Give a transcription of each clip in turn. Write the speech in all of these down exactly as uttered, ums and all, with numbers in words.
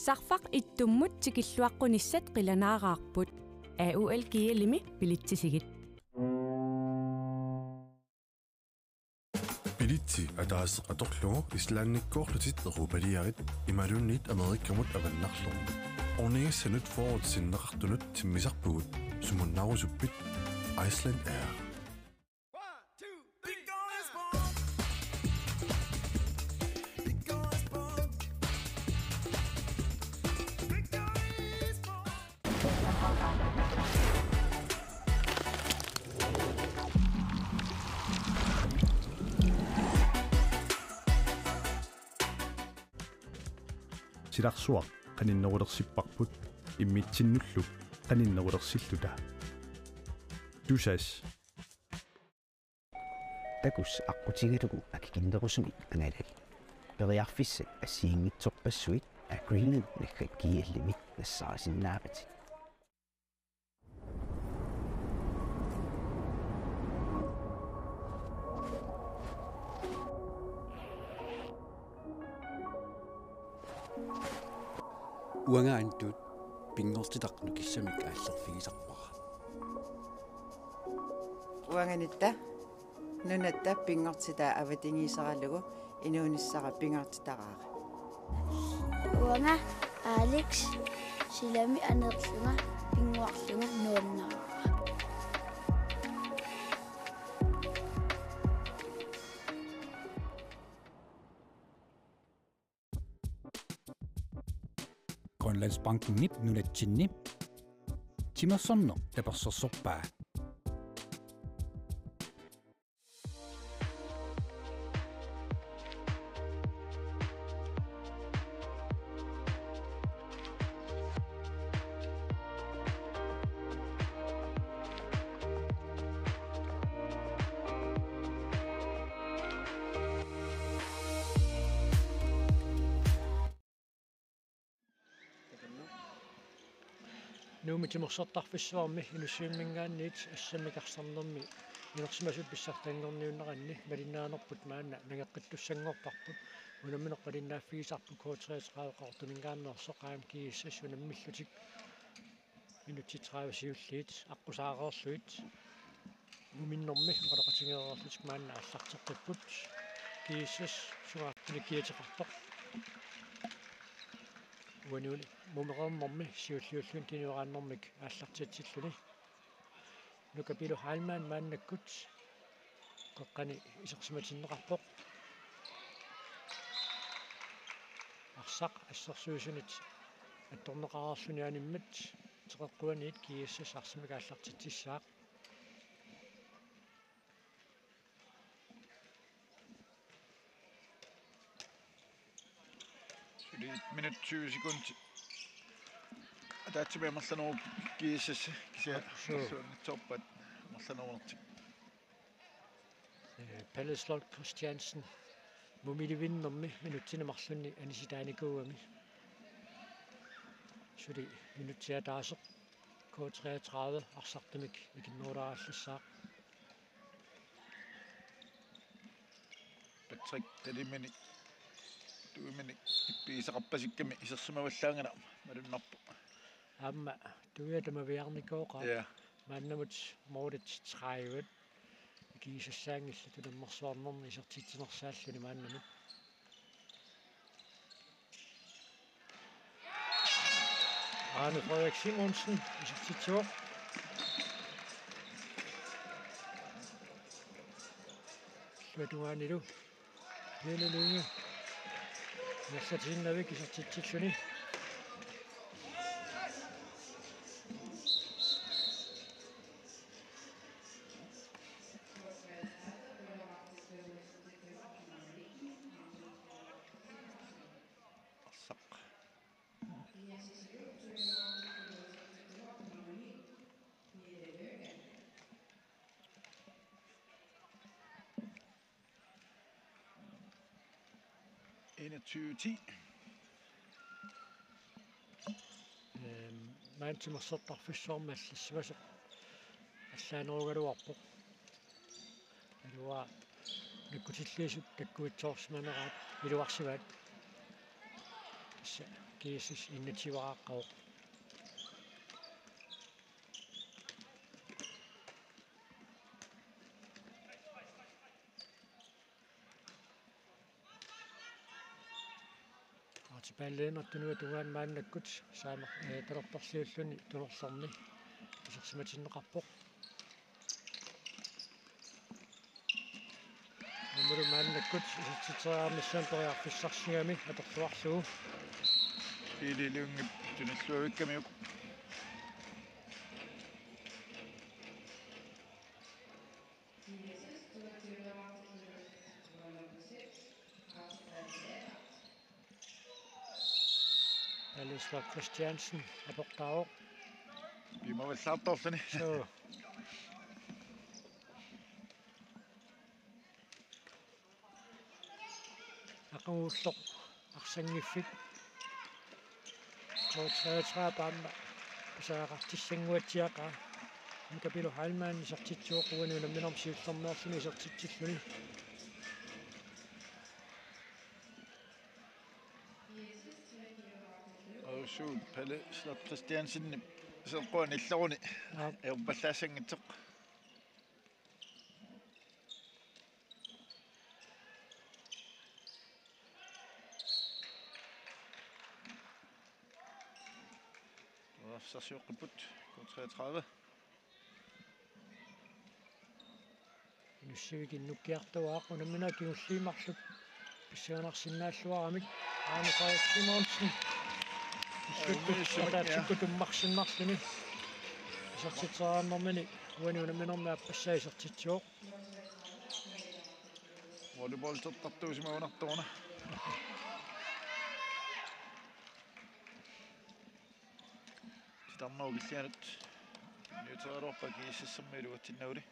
Sarfaq ittummut tikilluaqqunissat qilanaaraarput. A U L G L-imi bilitsisigit. Bilitsi ataaseq atorlugu Islandikkoorlutit europaliarit imaluunniit Amerikkamut avannarlugu. Ornigissanut fyrret sinneqartunut timmisarpugut, sumunnaarusuppit? Iceland Air. Silarsuaq qaninnerulersipparput immitsinnullu qaninnerulersilluta. Tusass. Takuss aqqutigalugu akikinnerusumik angalal. Periarfissat assigiinngitsorpassuit Agreement naggat G L-imi nassaarisinnaavat. Uanga Antut pinngortitaq nukissamik aallerfigisarpara. Uanga Nitta, nunatta pinngortitaa avatangiiseralugu inuunissara pingaartitaraara. Uanga Alex, silami aneerlunga pinnguarlunga nuannaraara. Grønlandsbankenip nunatsinni timersorneq tapersersorpaa. Nuummi Timersortarfissuarmi Inussivimminngaanniit assammik arsarnermi inersimasut pissartanngorniunneranni malinnaanerput maanna nangeqqittussanngorparput, unammineq malinnaaffigisarput K treogtredive Qaqortuminngaanneersoq A M G S S unammillutik. Minutsit tredive siulliit aqqusaareerlugit muminnermi oqaloqatigeereerlutik maanna aallarteqqipput. G S S sungaartunik kiateqartoq. Uaniuni mumereernermi siulliulluni kinguaqqaarnermik aallartitsilluni. Nuka Pilu Heilmann maannakkut qeqqani isersimatinneqarpoq. Arsaq assersuisunit attorneqareerluni animmat teqeqquaniit G S S arsamik aallartitsissaaq. Suli et minut tyve sekund. Ataatsimik amerlaneruvoq G S S kisianni. Suu. Amerlanerunngitsoorpaat amerlanerunertik. Eh, Pelle Sloth Christiansen mumilivinnermi minutsini marlunni anisitaanikuugami. Suli minutsi ataaseq K treogtredive arsartumik ikinnerulaarallassaaq. Patrick Dalimini tuiminik ippigisaqarpasikkami isersimavallaanngilaq malunnarpoq. Aamma tuia tamaviaarnikooqaaq. Ja. Maannamut målit tredive. Ikigisassaanngillat unammersuarnerni isertitsinersaalluni maannamut. Arne Frederik Simonsen isertitsivoq. Illuatungaani Pele Lynge. Ingerlatiinnarlugu isertitsilluni. Arsaq. Enogtyve ti. Ehm, maanna timersortarfissuarmi allassimasoq allaanerugaluarpoq. Iluaa nakkutilliisut takkuitsoorsimaneraat iluarsivaat. Tassa G S S initiativaaqqavoq. Artibal Lennert tunua tungaanut maannakkut saama, eh, talerperliulluni tulerlerni isersimatinneqarpoq. Nummeru maannakkut isertitseriarnissaanut periarfissarsigami atorluarlugu. Pele Lynge tunilluavikkamiuk. Pelle Sloth Christiansen aportaavoq. Piumavallaartorluni. Suu. Aqaguullugu arsanngiffik. K treogtredive aamma pisariaqartissannguatsiaqaa. Mika Pilo Heilmann isertitsivoq, uani unamminermi siullermeerluni isertitsilluni. Arsuu Pelle Sloth Christiansen seqqua nilleruni. Aap. Ajorpallaassanngitsoq. Periarfissarsioqqipput K treogtredive. Inussivik innukkiartuaaq, unamminerit kingulliit marluk pissanganarsinnaalluaramik. Aani Frederik Simonsen. Illukkut, illukkut, ja, ataatsikkut tummarsinnarluni. Isertitseriarnermini uani unamminermi aappassaa isertitsivoq. Volleyball tortartuusimagunartoruna. Titarnerup killilianut niuterialuarpaa G S S-ermiut iluatsinnaguli.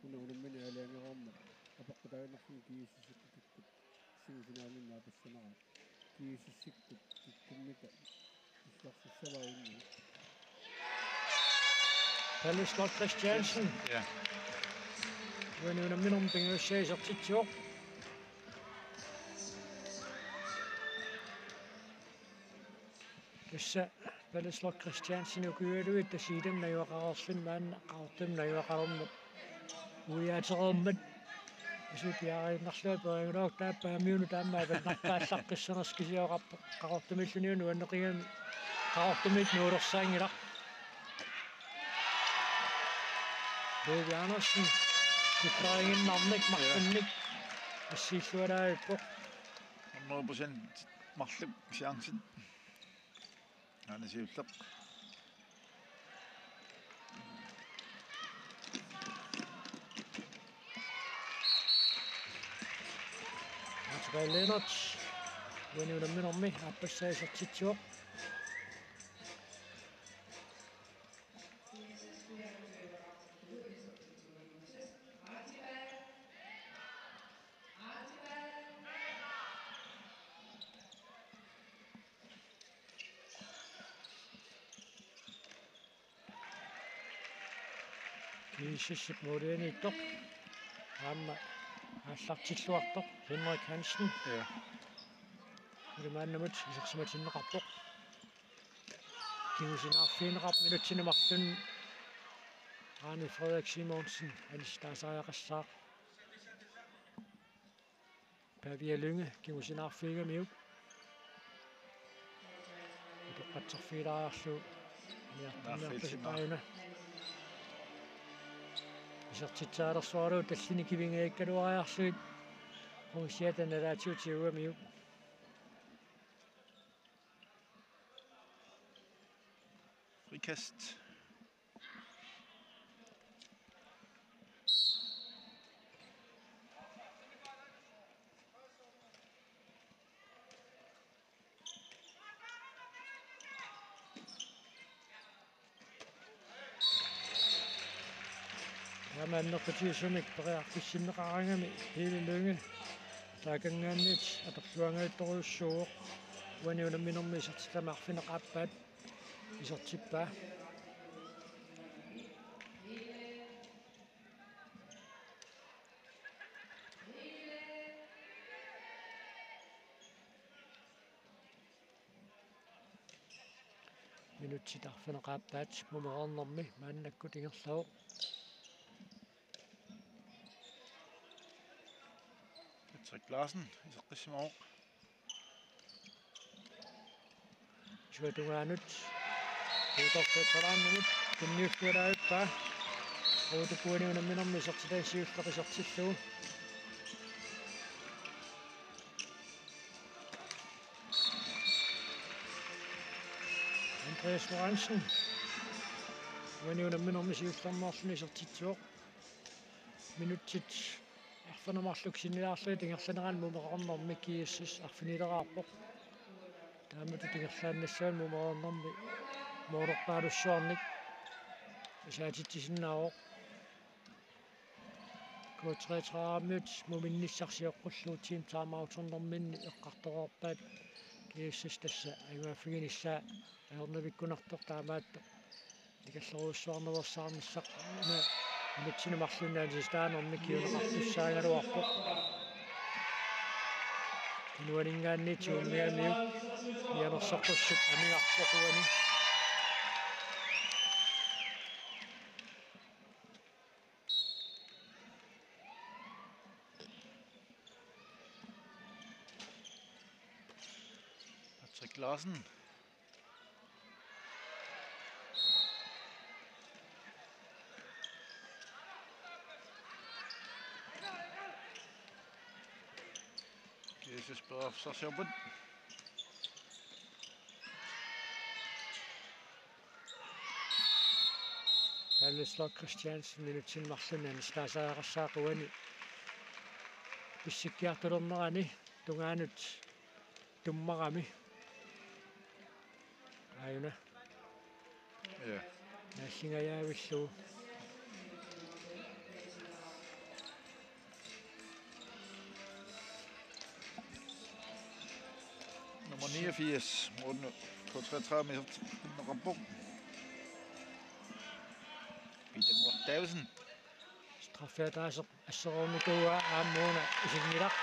Una unammineq aalajangereermat apeqqutaaginnarluni G S S-ikkut semifinalimi aappassaneraat. G S S-ikkut kikkummita illersussavaa unnugu. Pelle Sloth Christiansen. Ja. Uani unamminermi pingajussaa isertitsivoq. Tassa Pelle Sloth Christiansen ukiualuit Tasiilami najugaqareerluni maanna Qaqortumi najugaqalermat uiaatereermat. Isupiaariinnarlua peringulaaq taappaamiunut taama avannartaallaqqissanersoq kisiat oqarpoq. Qaqortumiilluni nuanneqigami Qaqortumiit nuulersaanngilaq. Ludvig Andersen. Kittariginnarnik marlunnik assiillualaavippoq. Hundrede procent marluk chancit. Aana siulleq. Artibal Lennert. Uani unamminermi aappassaa isertitsivoq. G S S-ip målimiittoq aamma aallartilluartoq Henrik Hansen. Ja. Ilimaannamut isersimatinneqarpoq. Kingusinaarfigineqarpoq minutsini marlunni. Aani Frederik Simonsen anisitaasariaqassaaq. Pavia Lynge kingusinaarfigigamiuk. Utoqqatserfigilaariarlugu. Niartarniarpasippaajuna. Isertitsaalersuaralugu tallini kivingajikkaluariarlugit. Qungsiata nalaatigut tigugamiuk. Frikast. Taama annertutigisumik periarfissinneqaraangami Pele Lynge taakanngaanniit atorluaangajattorujussuuvoq. Uani unamminermi isertitami arfineq-aappaat isertippaa. Minutsit arfineq-aappaat mumereernermi maannakkut ingerlavoq. Patrick Larsen iseqqissimavoq. Isuata tungaanut. Utoqqitserlaannut tunniulluarpaa. Utoq uani unamminermi isertitassiulleq isertillugu. Andreas Lorentzen. Uani unamminermi siullermeerluni isertitsivoq. Minutsit arfineq-marluk sinnilaarlugit ingerlanerani mumereernermi G S S arfinileraarpoq. Taamatut ingerlaannassavat mumereernermi målerpaalussuarnik isaatitsisinnaavoq. K treogtredive-miut muminnissarsioqqullugu team timeouternerminni eqqartoreerpaat. G S S tassa ajugaaffiginissaa ajornavikkunartoq taamaattoq nikallerujussuarnersaarnissaq una minutsini marlunni anisitaanermi kiuneqartussaagaluarpoq. Inuaninngaanniit Tuummigamiuk mianersoqqussup amigarpoq uani. Patrick Larsen. G S S periarfissarsiorput. Pavle Sloth Christiansen minutsini marlunni anisitaasariaqassaaq uani pissikkiartulernerani tungaanut tummarami. Aajuna. Ja. Naallingajaavillugu. Nummer niogfirs, Morten K treogtredive-miut isertinneqarpoq. Peter Mortensen. Straffe ataaseq asseroornikuuaa aamma una isinngilaq.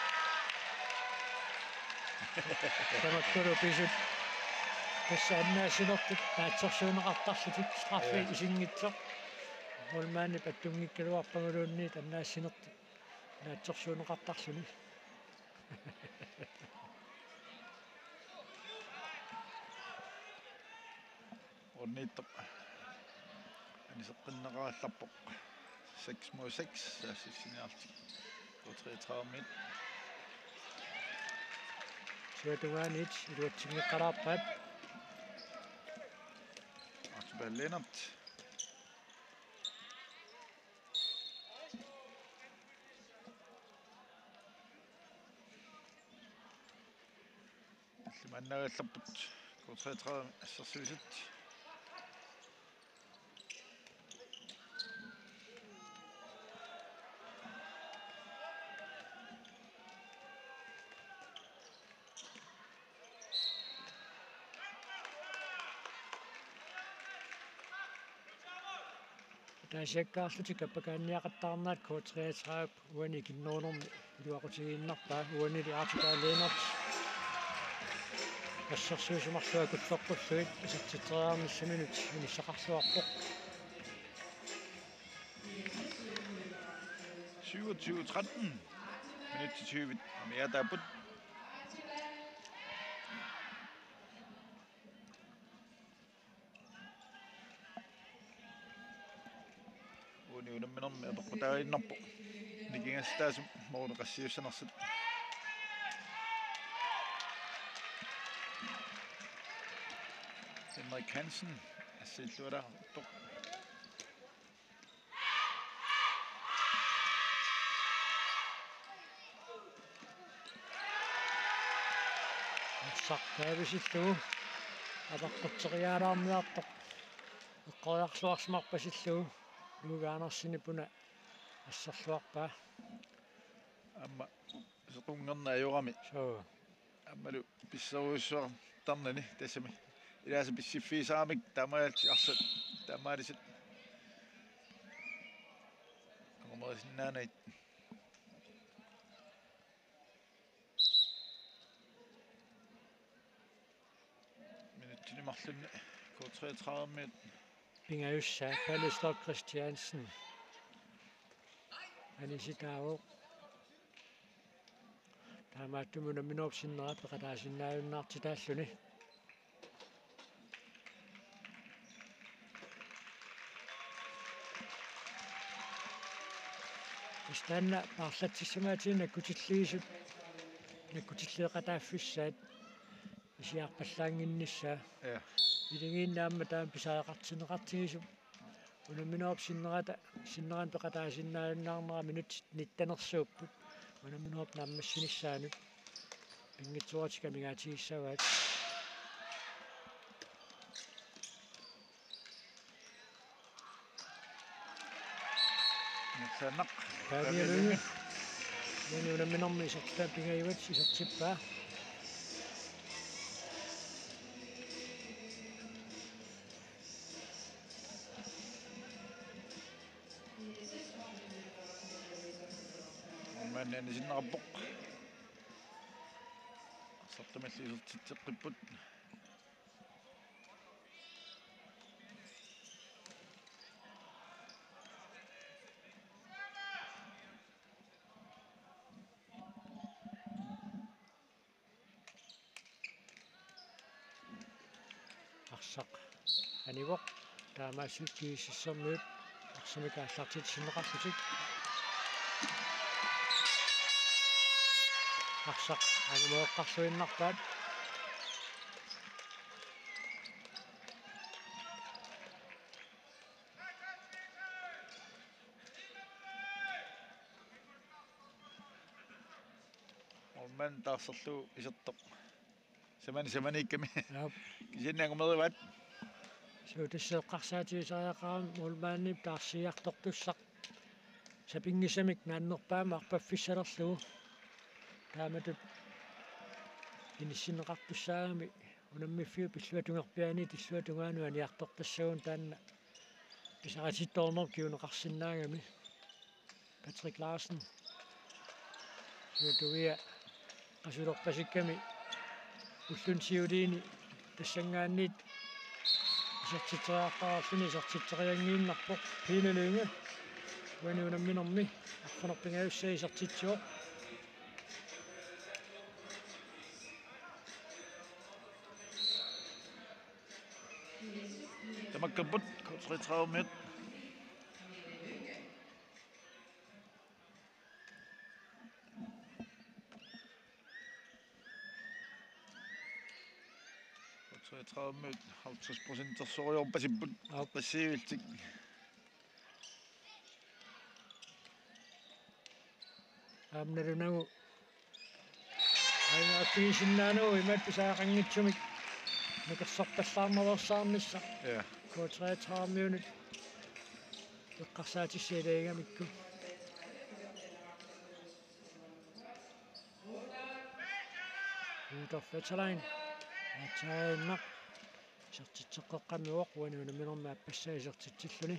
Tamakkulu pisut. Tassa annaassinertut naatsorsuunneqartarlutik straffe. Ja. Isinngitsoq. Målmandip attunngikkaluarpaguluunniit annaassinertut naatsorsuunneqartarluni. Orniittoq. Aniseqqinneqarallarpoq. Seks mod seks, saassissiniarlutik. K treogtredive-miut. Isuata tungaanut iluatsinngeqqalaarpaat. Archibald Lennert. Tallimaannaagallarput K treogtredive assersuisut. Ataasiakkaarlutik appakaanniaqattaarnaat K treogtredive uani kinnerunermi iluaqutigiinnarpaa uanili Archibald Lennert. Assersuisut marluk akulloqqullugit isertitseriarnissaminut inissaqarluarpoq. Syvogtyve tretten. Minutsit tyve amigaataapput. Uani unamminermi apeqqutaaginnarpoq nikingassutaasut måli qassiussanersut. Henrik Hansen assiillualaartoq. Arsaq kaavisillugu apeqqutseriaalaarniartoq eqqoriarluarsimarpasillugu Nuuk Andersenip una asserluarpaa. Aamma sequnngernaajuarami. Suu. Aammalu pisserujussuartarnani tassami. Ilaasa pissiffigisaramik taamaalillutik arsaq taamaalisat. Angumerisinnaanagit. Minutsini marlunni K K treogtredive-miut. Pingajussaa Palle Storch Christiansen anisitaavoq. Taamaattumik unamminerup sinnera peqataasinnaajunnaartitaalluni. Tassa taanna paarlatsissamaatigut nakkutilliisut, nakkutilliiqataaffissaat pisiarpallaannginnissaa. Ja. Iligiinnarmi taama pisariaqartinneqartigisoq. Unamminerup sinnerata, sinnerani peqataasinnaajunnaarnera minutsit nittenersuupput. Unamminerup naammassinissaanut pinngitsooratik amigaatigissavaat. Nassaaneq. Pavia Lynge. Uani unamminermi isertitaa pingajuat isertippaa. Maanna anisinneqarpoq. Arsartumillu isertitseqqipput. Arsaq anivoq. Taamaasilluni GSS-ermiut arsamik aallartitsinneqarlutik. Arsaq angumeeqqarluinnarpaat. Målmand taarserlugu isertoq. Samani samaniikkami. Aap. Kisianni angumerivaat. Suu, tassa eqqarsaatigisariaqarami målmandip taarsiiartortussaq sapinngisamik naannerpaamik arpaffissalerlugu. Taamatut inissinneqartussaagami unammiffiup illuatungerpiaani illuatungaanut aniartortassagunik taanna pisaritittoornerup kinguneqarsinnaagami. Patrick Larsen. Suutugia qasulerpasikkami ulluni siuliini tassanngaanniit isertitseriartaraarluni isertitserianngiinnarpoq. Pele Lynge uani unamminermi arfineq-pingajussaa isertitsivoq. Tamakkerput K treogtredive-miut. K treogtredive-miut halvtreds procentersorujorpasipput. Aap. Qissiivillutik. Aamma nalunagu ajunaartigisinnaanagu imaattoq pisariaqanngitsumik nukersorpallaarnersaarnissaq. Ja. K treogtredive-miunut eqqarsaatissat ilagigamikku. Rudolf Wetterlein. Ataannaq. Isertitseqqeqqammivoq uani unamminermi aappassaa isertitsilluni.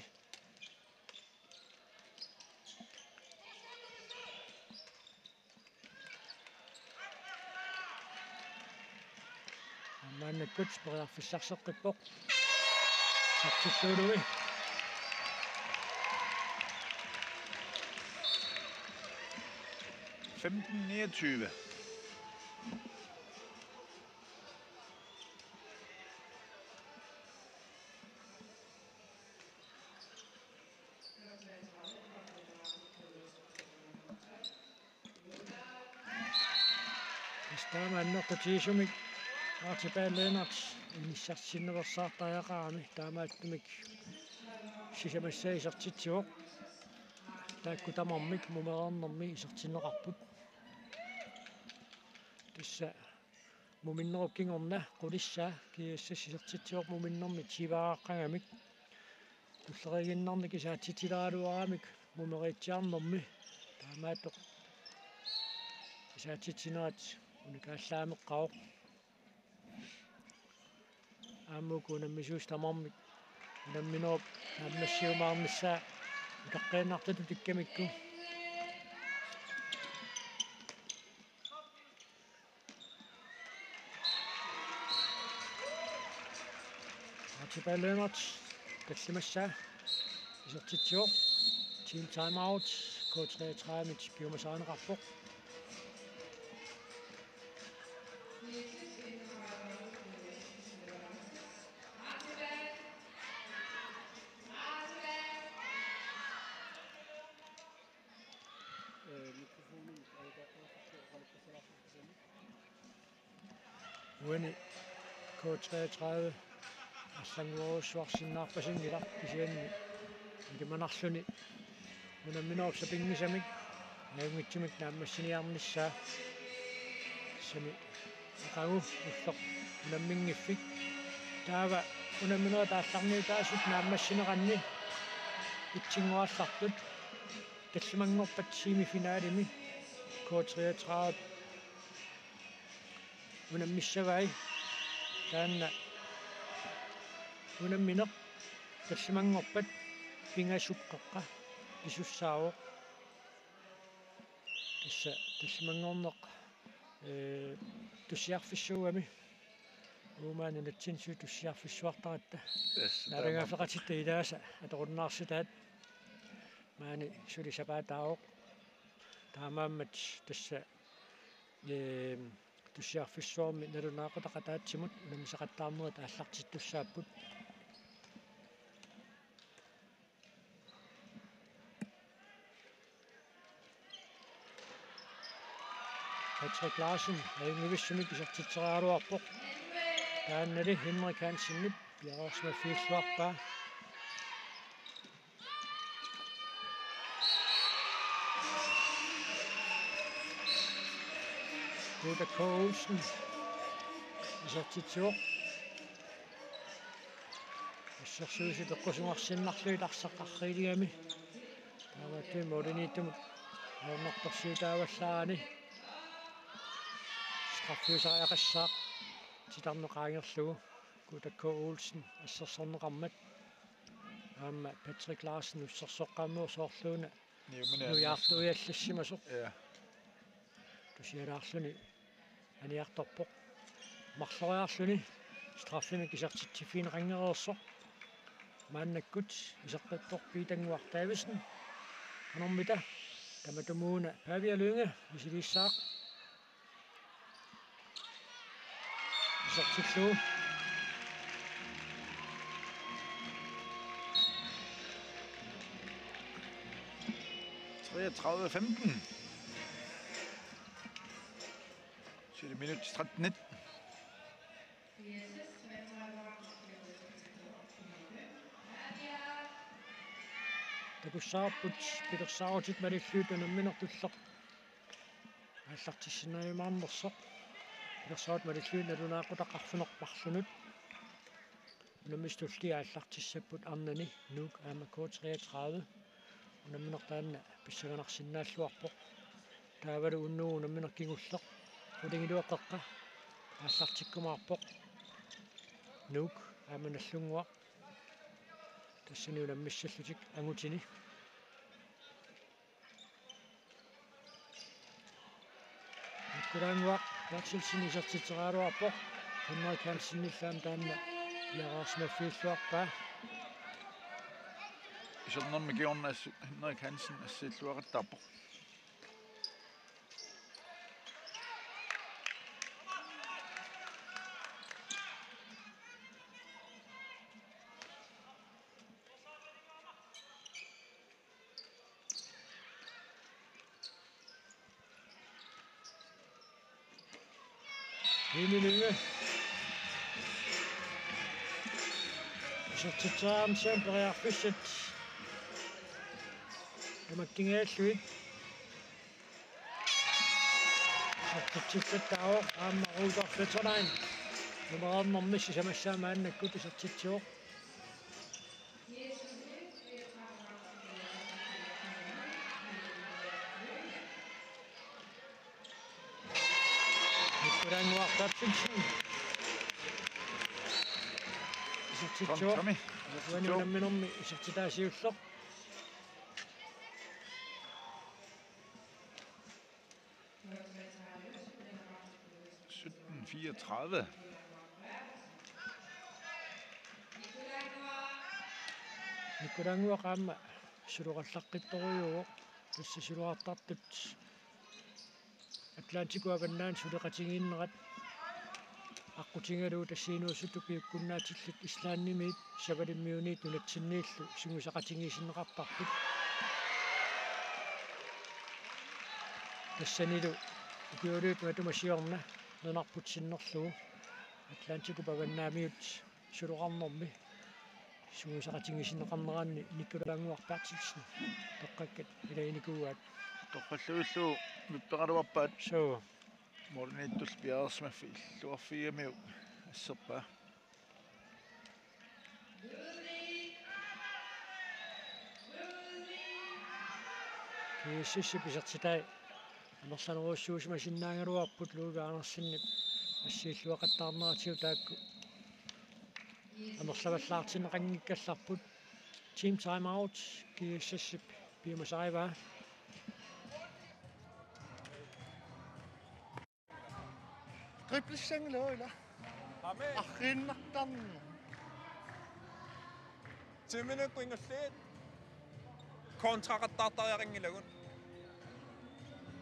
Maannakkut periarfissarseqqippoq. Isertitsillugu. Femten niogtyve. Tassa taama annertutigisumik Archibald Lennert inissarsisinnaveersaartariaqarami, taamaattumik sisamassaa isertitsivoq. Taakku tamarmik mumereernermi isertinneqarput. Tassa muminnerup kingorna qulissaa GSS isertitsivoq muminnermi tyve-aaqqagamik. Tulleriiginnarnik isaatitsileraluaramik mumeriitsiarnermi, taamaattoq isaatsitsinerat unikaallaameqqavoq. Aamma uku unammisuusut tamarmik unamminerup naammassiumaarnissaa utaqqiinnartutut tikkamikku. Tipa Lennert tallimassaa isertitsivoq. Team timeout, K treogtredive piumasarineqarpoq. Uani K treogtredive allannguerujussuarsinnaarpasinngilaq, kisianni ilimanarluni unamminerup sapinngisamik najunngitsumik naammassiniarnissaa tassami aqagu ulloq unamminngiffik. Taava unamminerit aallarniutaasut naammassineranni etsinnguallartut tallimanngorpat semifinalimi K treogtredive unammissavai. Taanna unammineq tallimanngorpat pingasukkeqqa pisussaavoq. Tassa tallimanngorneq, ee, tussiarfissuugami. Uumaannaq nunatsinni suli tussiarfissuartaratta. Yes, naalagaaffeqatitta ilaasa atorunnaarsitaat. Maani suli sapaataavoq. Taamaammat tassa, ee, tussiarfissuarmi nalunaaqutaq ataatsimut unammisaqattaarnerit aallartittussaapput. Patrick Larsen ajunngivissumik isertitseriaraluarpoq. Taannali Henrik Hansenip piareersimaffigilluarpaa. Guuta K. Olsen isertitsivoq. Assersuisut eqqusugarsinnarlugit arsaq arriiligami. Taamaattumik målimiittumut ajornartorsiutaavallaarani straffiusariaqassaaq titarneq qaangerlugu, Guuta K. Olsen assersorneqarmat. Aamma Patrick Larsen ussersoqqammersoq soorluuna Niumini nujaartuiallassimasoq. Ja. Tusialaarluni aniartorpoq. Marloriarluni straffimik isertitsiffigineqanngeriarsoq. Maannakkut iseqqittoq Piitannguaq Davidsen. Qanormita tamatumuuna Pavia Lynge misiliissaaq. Isertillugu. Treogtredive femten. Syv minut tretten. Takussavarput pilersaarutit malillugit unammineq tulleq aallartissinnaajumaareersoq. Pilersaarutit malillugit nalunaaqutaq arfineq-marlunut. Unammissat tulliit aallartissapput arnani Nuuk aamma K treogtredive. Unammineq taanna pissanganarsinnaalluarpoq. Taavalu unnugu unammineq kingulleq qulingiluat qeqqa aallartikkumaarpoq. Nuuk aamma Nagdlunguaq tassani unammissallutik angutini. Nikolajnguaq Berthelsen isertitseriaraluarpoq. Henrik Hansenillu aamma taanna piareersimaffigilluarpaa. Isernermi kingorna assu-, Henrik Hansen assiilluaqattaarpoq. Jimmy Lynge. Isertitseriarnissaq periarfissat tamakkingaallugit. Isertitsillattaavoq aamma Rudolf Peterlein. Nummer arnermi sisamassaa maannakkut isertitsivoq. Nikolajnguaq Berthelsen. Isertitsivoq. Kom, kom. Uani unamminermi isertitaa siulleq. Sytten fireogtredive. Nikolannguaq aamma sulorallaqqittorujuuvoq, tassa suloraartartut Atlantikup avannaani suleqatigiinnerat aqqutigalugu tassa inuusuttut piukkunnaatillit Islandimiit Savalimmiuniit nunatsinniillu sungiusaqatigiissinneqartarput. Tassanilu ukiuliuttut matuma siorna nunarput sinnerlugu Atlantikup avannaamiut suloqarnermi sungiusaqatigiissinneqarneranni Nikolannguaq Berthelsen toqqakkat ilaginikuuaat. Toqqallugillu vippeqaluarpaat. Suu. Målimiittut piareersimaffik illuarfigigamiuk asserpaa. GSS-ip isertitai amerlanerujussuusimasinnaagaluarput Ludvig Andersenip assiilluaqattaarneratigut taakku amerlavallaartinneqanngikkallarput. Team timeout GSS-ip piumasarivaa. Driblissanngilagut ila. Amen. Arriinnartarneq. Ti minutit kingulliit kontraqattaartariaqanngilagut.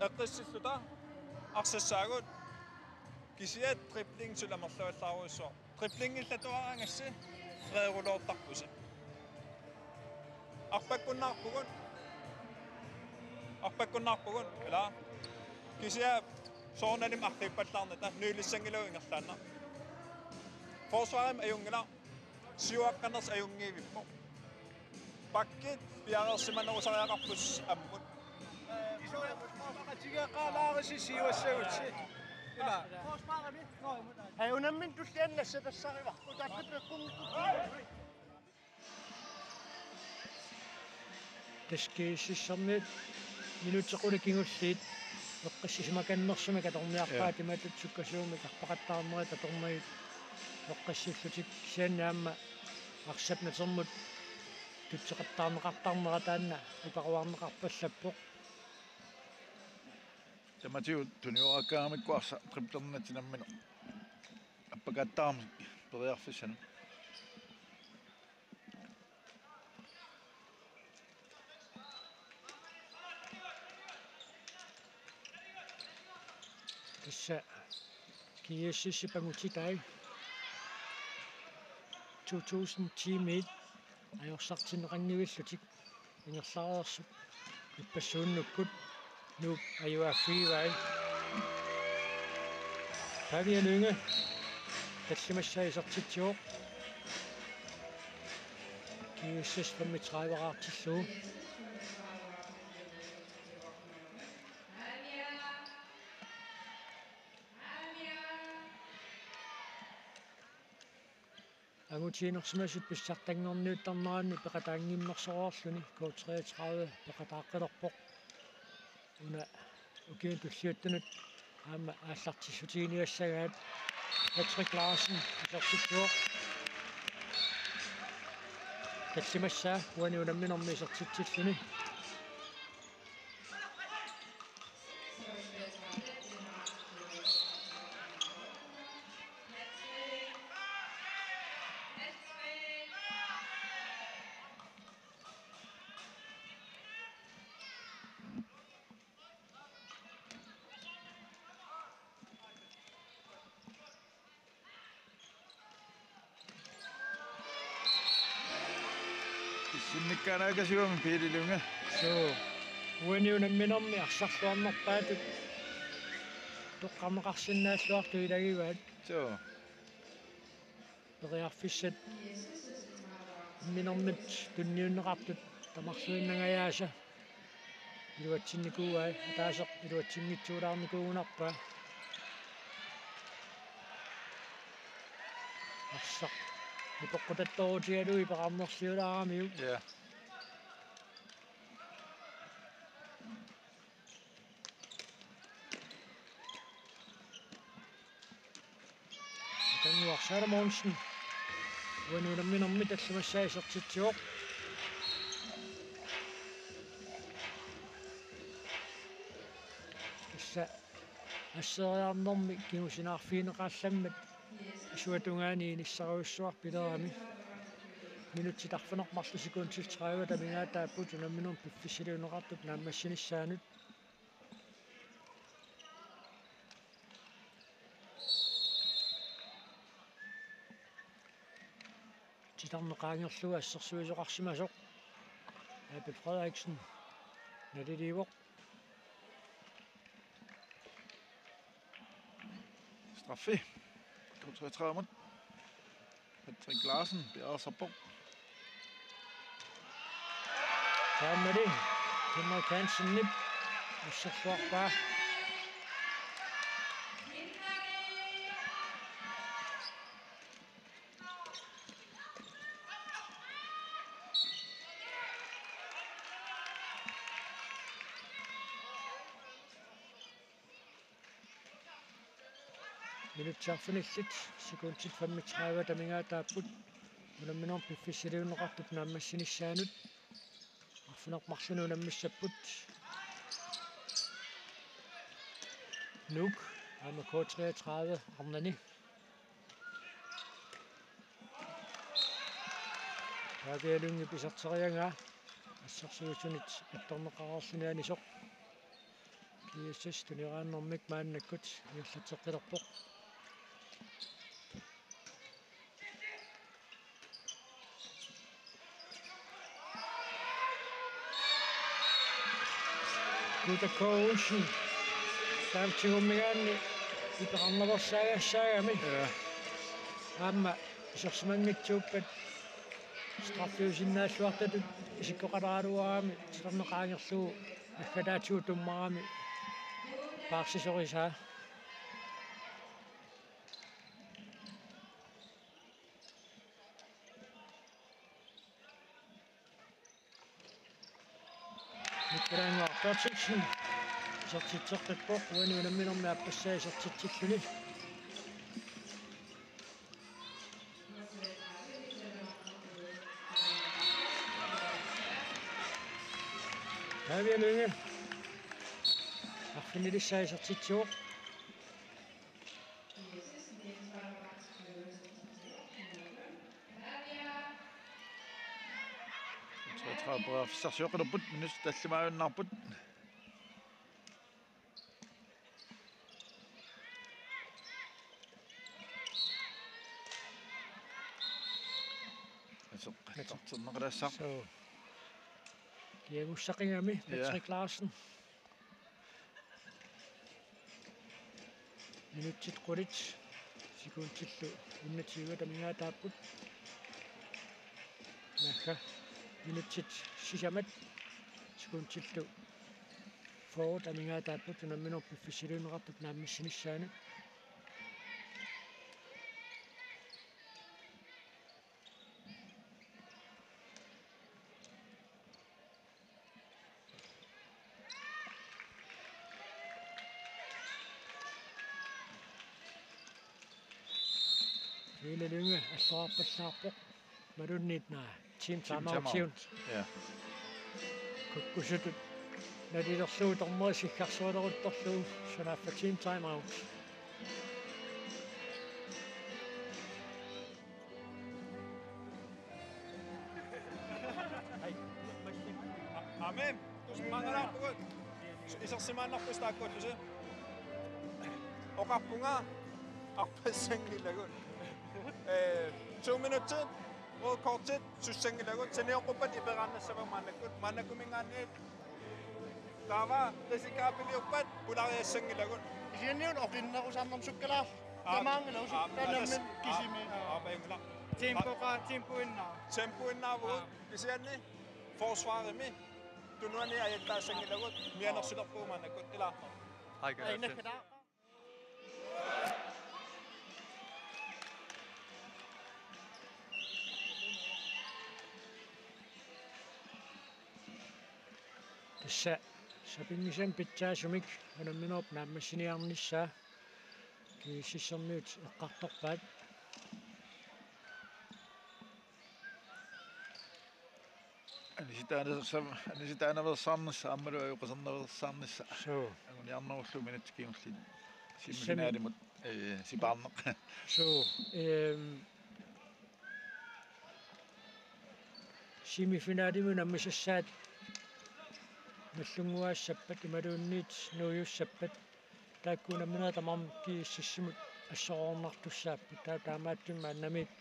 Eqqissilluta arsassaagut. Kisianni dribling suli amerlavallaarujussuaq. Driblingillattuaraangassi freeruloortarpusi. Arpakkunnaarpugut. Arpakkunnaarpugut, ila. Kisianni soorunalimi arriippallaarnata nydlissanngilagut ingerlaannaq. Forsvarimi ajunngilaq, siuaqqanersi ajunngivippoq. Backit piareersimanerusariaqarpusi ammut. Isuaqatigeeqqaalaarisi siuassagutsi. Ila. Hej, unammin tulliani nassatassarivarput. Taakku peqqunngikkukkit. Tassa GSS-ermiut minutsit qulit kingulliit eqqissisimakannersumik atorniarpaat, ja, imatut sukkasuumik arpaqattaarnerit atornagit eqqissillutik, kisianni aamma arsap natermut tutseqattaarneqartarnera taanna uparuarneqarpallappoq. Tamatigut tuniuarakkaangamikku arsaq driblernatik nammineq arpaqattaarmat periarfissanut. Tassa GSS-ip angutitai to tusind ti-miit ajorsartinneqanngivillutik ingerlareersut ippassuunnukkut Nuup ajuaaffigivai. Pavia Lynge tallimassaa isertitsivoq. GSS femogtredive-raartillugu. Angutiinersimasut pissartanngorniuttarneranni peqataanngimmersoreerluni K treogtredive peqataaqqilerpoq. Una ukiunut tulliuttunut aamma aallartissutigineqassagaat. Patrick Larsen isertitsivoq. Tallimassaa uani unamminermi isertitsilluni. Pissinnikkaannaakasiugami Pele Lynge. Suu. Uani unamminermi arsarluarnerpaatut toqqarneqarsinnaalluartut ilagivaat. Suu. Periarfissat unamminermut tunniunneqartut tamarluinnangajaasa iluatsinnikuuai, ataaseq iluatsinngitsuulaarnikuugunarpaa. Arsaq nipeqqutattoorutigalugu peqarnersiulaaramiuk. Ja. Nikolannguaq Salomonsen uani unamminermi tallimassaa isertitsivoq. Tassa asseriarnermi kingusinaarfigineqallammat isuata tungaani inissarujussuaq pilerami. Minutsit arfineq-marluk sekundit tredive amigaataapput unamminermi piffissaliunneqartup naammassinissaanut. Titarneq qaangerlugu assersuisoqarsimasoq Abel Frederiksen naliliivoq. Straffe. K treogtredive-mut. Patrick Larsen piareersarpoq. Taamali Henrik Hansenip assersuarpaa. Minutsit arfinillit sekundit femogtredive amigaataapput unamminermi piffissaliunneqartup naammassinissaanut. Arfineq-marlunut unammissapput Nuuk aamma K treogtredive arnani. Pavia Lynge iserteriaraa assersuisunit attorneqareerluni anisoq. G S S tuneraannermik maannakkut ingerlatseqqilerpoq. Guuta K. Olsen. Taamtigummigaanni ipeqarnerussaagassaagami. Ja. Aamma isersimanngitsuuppat straffiusinnaalluartutut isikkoqaleraluarami titarneq qaangerlugu naggataatigut tummarami paarsisorisaa. Nikolai Ngortotsen isertitseqqippoq, uani unamminermi aappassaa isertitsilluni. Pavia Lynge arfinilissaa isertitsivoq. Treogtredive periarfissarsioqqilerput, minutsit tallimaajunnaarput. Aseq, aseq. Tarterneqalaassaaq. Suu. Kiagussaqigami. Ja. Patrick Larsen. Minutsit qulit sekuntillu enogtyve amigaataapput. Naagga minutsit sisamat sekuntillu fyrre amigaataapput unamminermi piffissaliunneqartup naammassinissaanut. Kiilalunga alluarpallaarpoq. Malunnit naa. Team, team timeout, timeout. Ja. Kukkusutut nalilerlugu tormeri sikkarsualeruttorlugu sunaaffa team timeout. Amen. Tusarnaarpugut. Isersimaannarpusi taakkuullusi. Oqarpunga arpassanngilagut. Eh, to minutsit, rødt kortit, sussanngilagut. Sanioqquppat iperaannassavagut maannakkut. Maannakkuminngaanniit taava risikabiliuppat pulariassanngilagut. Kisianni una oqinnerusarnermut sukkalaarluni. Aa, tamaanngilaq, aa, usukkalaarluni alas, kisimi. Aa, aa, pajunngilara. Tempoqa, tempoinnaa. Tempoinnaavugut. Aa. Kisianni forsvarimi tunuani ajattaassanngilagut, mianersulerpugut maannakkut, ilaa. Ai, gracias. Ai, nakkala. Tassa sapinngisamik pitsaasumik unamminermi naammassiniarnissaa G S S-ermiut eqqartorpaat. Anisitaanersa-, anisitaanerveersaarnissaq aammalu ajoqersornerveersaarnissaq. Suu. Anguniarnerullugu minutsit kingulliit. Semifinaalimut, eh, sipaarneq. Suu, ehm, Semifinalimi unammisassaat mallunnguaassappat imaluunniit nuiussappat taakku unamminerit tamarmik GSS-imut assorujornartussaapput. Taava taamaattumik maannamiit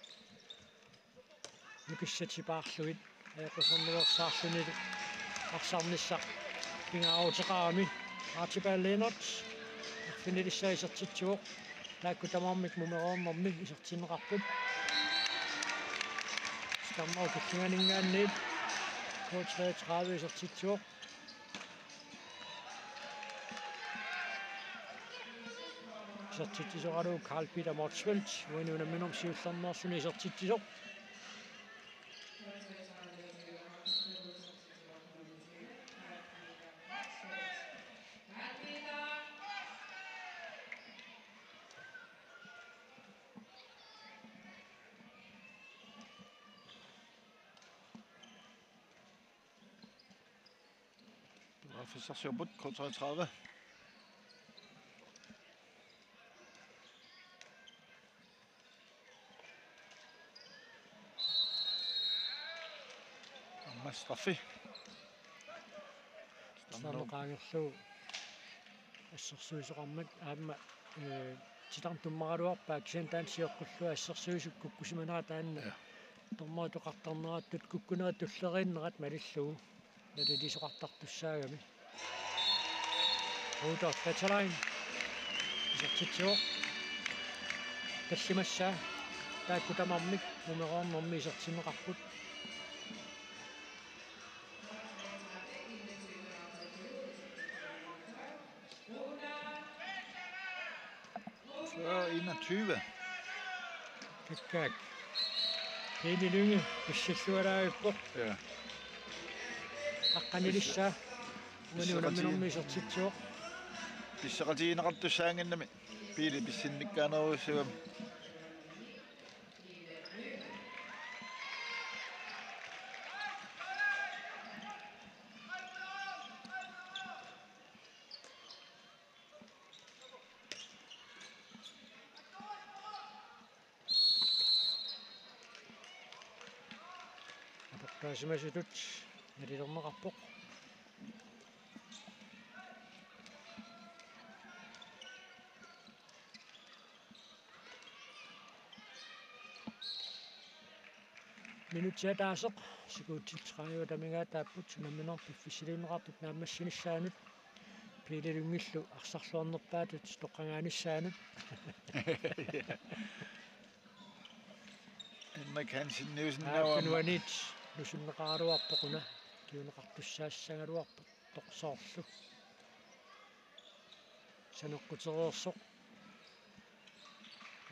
nukissatipaarlugit ajoqusernilersaarlunilu arsarnissaq pingaaruteqarami. Archibald Lennert arfinilissaa isertitsivoq. Taakku tamarmik mumereernermi isertinneqarput. Sitarnerup tullianinngaanniit K treogtredive isertitsivoq. Isertitsisoralugu Carl Peter Motzfeldt, uani unamminermi siullermeerluni isertitsisoq. Periarfissarsiorput K treogtredive. Aamma straffi. Sitarneq qaangerlugu assersuisoqarmat aamma, ee, titarneq tummaraluarpaa kisianni taanna sioqqullugu assersuisut kukkusimanera taanna. Ja. Dommerit oqartarnerattut kukkunerit tulleriinnerat malillugu naliliisoqartartussaagami. Rudolf Peterlein isertitsivoq. Tallimassaa taakku tamarmik mumereernermi isertinneqarput. Fyrre enogtyve. Kakkaak. Pele Lynge pissillualaavippoq. Ja. Aqqanilissaa. Uani unamminermi isertitsivoq. Pisseqatigineqartussaannginnami. Pele pissinnikkaanerussagami. Aportaasimasutut nalilerneqarpoq. Minutsit ataaseq, sekundit tredive amigaataapput unammineq piffissaliunneqartut naammassinissaanut. Pele Lyngillu arsarluarnerpaatut toqqagaanissaanut. Henrik Hansen Nielsen. Aa, aamma. Tunuaniit nusunneqaraluarpoq una. Kiuneqartussaassagaluarpoq toqsoorlu. Saneqqutereersoq.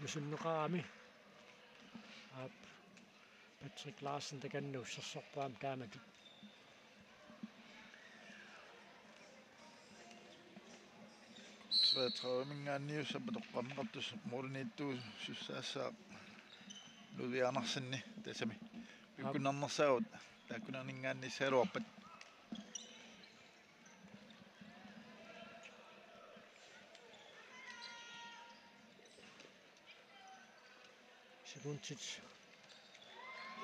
Nusunneqarami. Aap. Patrick Larsen takanna ussersorpaam taamatut. Treogtredive-minngaanniit ussappa toqqarneqartussaq målimiittuusussaassaaq Ludvig Andersenip tassami. Aap. Pikkunarnersaagut taakkunaninngaanniissagaluarpat. Sekundit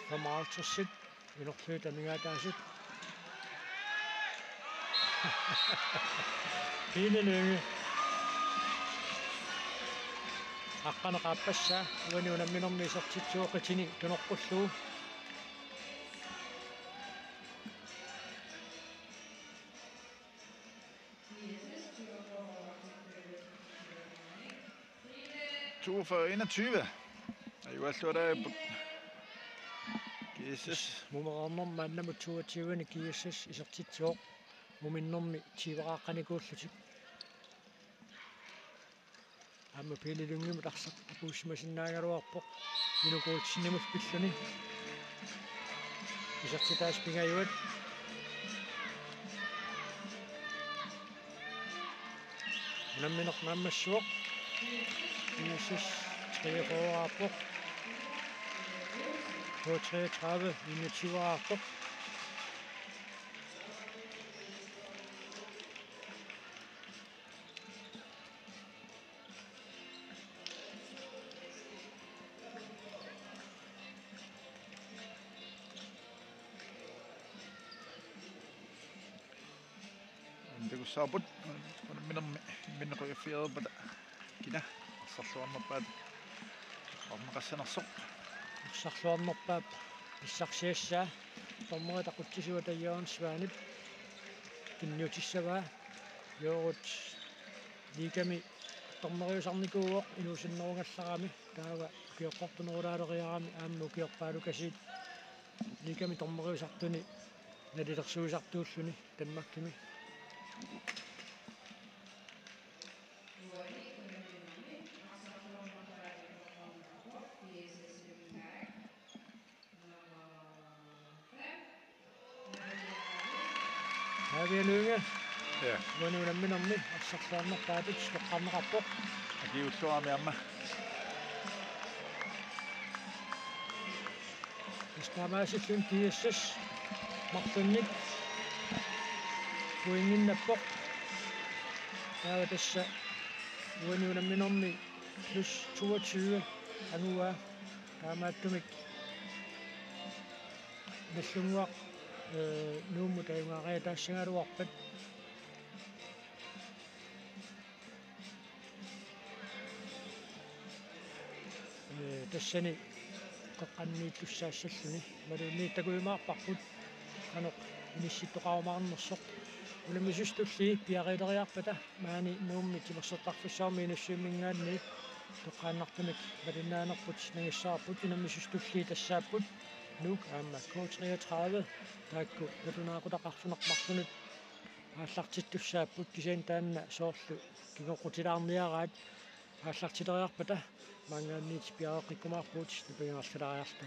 femoghalvtreds. Inorlugit amigaataasut. Pele Lynge. Aqqaneq aappassaa. Uani unamminermi isertitsivoq qitini tunoqqullugu. Toogfyrre enogtyve. Ajugaluarput. GSS. Mumereernermi maannamut toogtyve-ni GSS isertitsivoq. Muminnermi tyveraaqqanikuullutik. Aamma Pele Lyngimut arsaq apuussimasinnaagaluarpoq. Inuk Olsenimut pilluni. Isertitaasa pingajuat. Unammineq naammassivoq. GSS treogfyrre-aappoq. K treogtredive enogtyve-aappoq. Saaput, unamminermi imminnut qujaffigereerpata kina arsarluarnerpaat arnaqassanersoq. Arsarluarnerpaap pissarsiassaa dommerit aqutsisuata Jørgen Svanep tunniutissavaa. Jørgen ligami dommeriusarnikuuvoq inuusunnerugallarami, taava ukioqqortunerulaaleriarami aamma ukiorpaalukasiit ligami dommeriusartuni nalilersuisartuulluni Danmarkimi. Pavia Lynge. Ja. Uani unamminermi arsarluarnerpaatut toqqarneqarpoq. Akiuussuarmi aamma. Tassa taamaasilluni T S S marlunnik pointinnappoq. Taava tassa uani unamminermi plus toogtyve anguaa, taamaattumik Nagdlunguaq, øh, Nuummut ajugariataassagaluarpat. Øh, tassani qeqqaniittussaassalluni. Imaluunniit takujumaarparput qanoq inissittoqarumaarnersoq. Unammisut tulliit piareeriarpata maani Nuummi timersortarfissuarmi Inussivimminngaanniit toqqaannartumik malinnaanerput nangissavarput. Unammisut tulliit tassaapput Nuuk aamma K treogtredive, taakku nalunaaqutaq arfineq-marlunut aallartittussaapput, kisianni taanna soorlu kingoqqutilaarniaraat. Aallartileriarpata maanngaanniit piareeqqikkumaarpugut, napangilaariarta.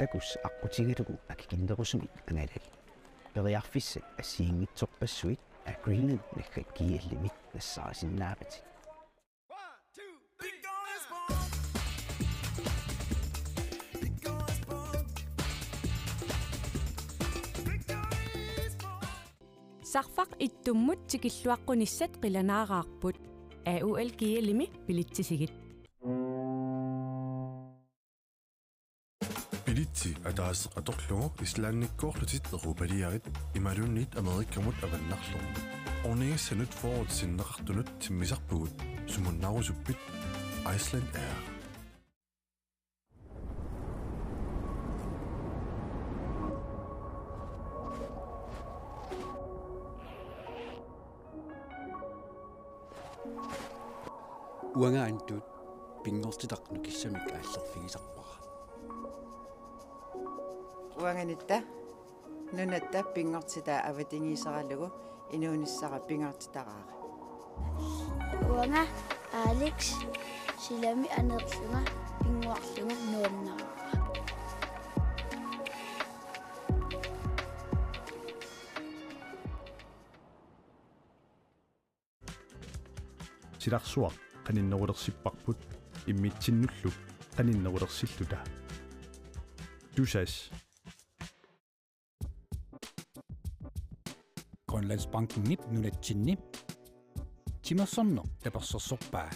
Takuss' aqqutigalugu akikinnerusumik angalal. Periarfissat assigiinngitsorpassuit Agreement naggat G L-imi nassaarisinnaavatit. Sarfaq ittummut tikilluaqqunissat qilanaaraarput. A U L G L-imi bilitsisigit. Bilitsi ataaseq atorlugu Islandikkoorlutit europaliarit imaluunniit Amerikamut avannarlugu. Ornigassanut fyrret sinneqartunut timmisarpugut, sumunnaarusuppit? Icelandair. Uanga Antut pinngortitaq nukissamik aallerfigisarpara. Uanganitta nunatta pinngortitaa avatangiiseralugu inuunissara pingaartitaraara. Uanga Alex silami aneerlunga pinnguarlunga nuannaraara. Silarsuaq qaninnerulersipparput immitsinnullu qaninnerulersilluta. Tusass. Grønlandsbankenip nunatsinni timersorneq tapersersorpaa.